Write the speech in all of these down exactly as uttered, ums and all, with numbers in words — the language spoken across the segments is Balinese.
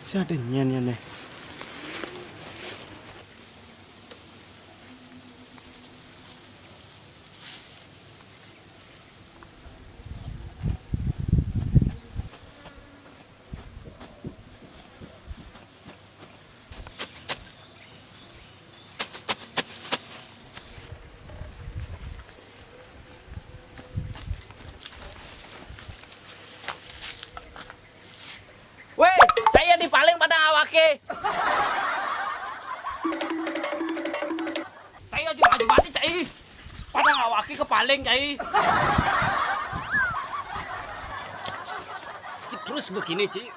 Sing ada nyen ya nih. Wéh, cai dipaling padang awaké. Cai aja maju mati, cai. Padang awaké kepaling, cai. Terus begini, Ci.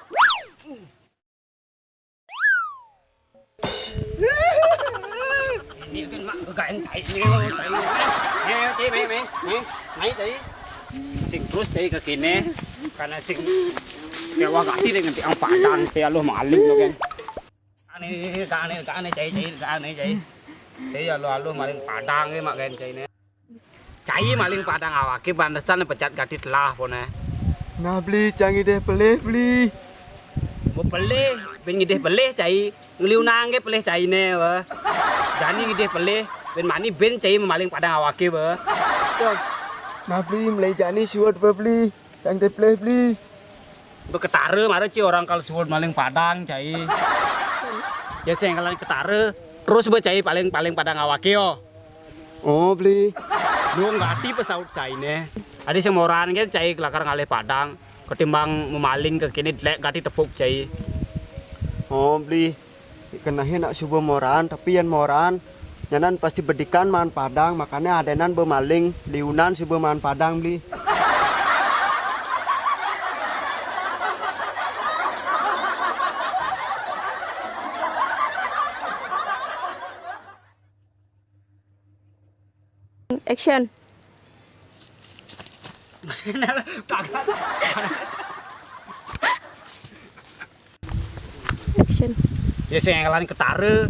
Ini kan mak gegaen cai ini, cai. Nih, cai, nih, nih, nih. Nih, cai. Sing terus cai ke kene. Karena sing dewa gati deh nanti ang padang, cai, aluh maling lo kan. Ane, kane, kane, cai, cai, kane, cai. Cai aluh-aluh maling padang, eh, mak kan cai ini. Cai maling padang awaké pantesan pecat gati telah poné. Nah, Bli, cang ngidih pelih, Bli. Mau pelih, bén ngidih pelih cai. Ngliunangké pelih cainé, wéh. Jani ngidih pelih, bén mani bén cai mamaling padang awaké, wéh. Tuh. Nah, Bli, mulai jani suud, wéh, Bli. Cang ngidih pelih, Bli. Untuk ketara, mara ci orang kal suud maling padang, cai. Ya, sing kalan ketara, terus bé cai paling-paling padang awaké, yo. Oh, Bli. Luung gati pesaut cainé. Adi sing moran ké cai kelakar ngalih padang, ketimbang mamaling ke kene delék gati tepuk cai. Oh, Bli. Kenahe nak suba moran, tapi yén moran, nyanan pasti bedikan maan padang, makane adenan bé maling, liunan suba maan padang, Bli. Action. Action. Ya, sing kalan ketara.